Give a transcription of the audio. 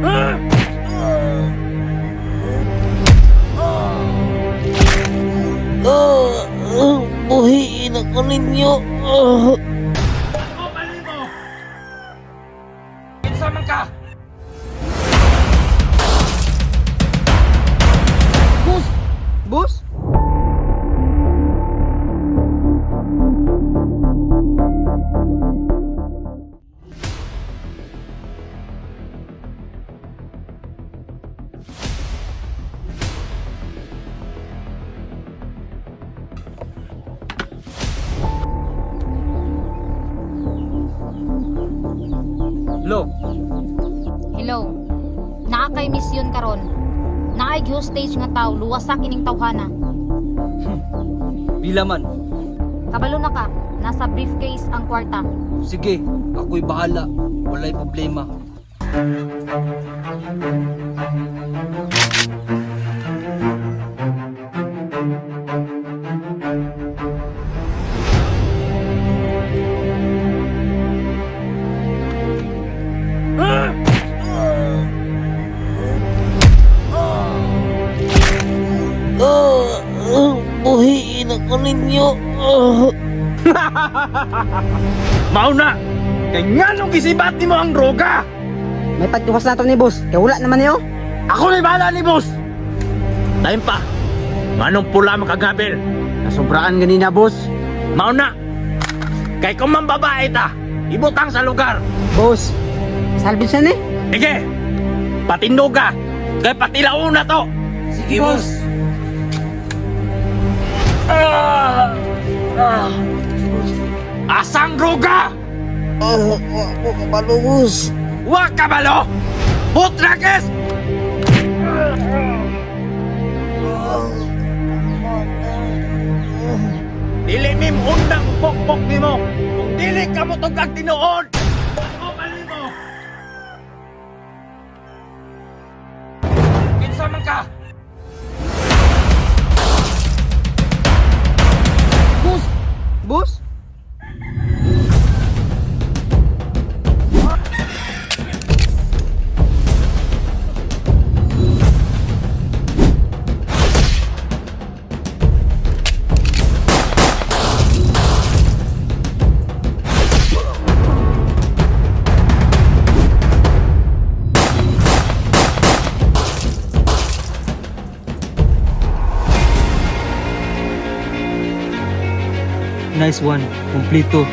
Ah, buhiin ako ninyo. Ah. O, mali mo! Kinsa man ka? Boss! Boss? Lo, Hello. Naa kay misyon karon. Naay hostage nga tawo luwasa kining tawhana. Pila man. Kabalo na ka, nasa briefcase ang kwarta. Sige, ako'y bahala. Walay problema. Ah, buhiin ako ninyo. Ah. Mauna! Kay nganong gisibat nimo ang droga? May pagtuwas na to ni boss. Kaya wala naman niyo. Ako na'y bahala ni boss! Time pa! Nganong pula makagabil? Nasobraan ganina, boss. Mauna! Kay kung mambabae ta, ibutang sa lugar! Boss, salvage na ni. Sige! Patinduga! Kay patilauna to! Sige, boss. Asang droga? Ah, ako kabalo, boss. Wa kabalo! Putrakes! Dili mi undang pokpok nimo. Kung dili ka mo tugag tinuod. O mali mo. Kinsa man ka? Boss! Boss? Nice one. Kompleto.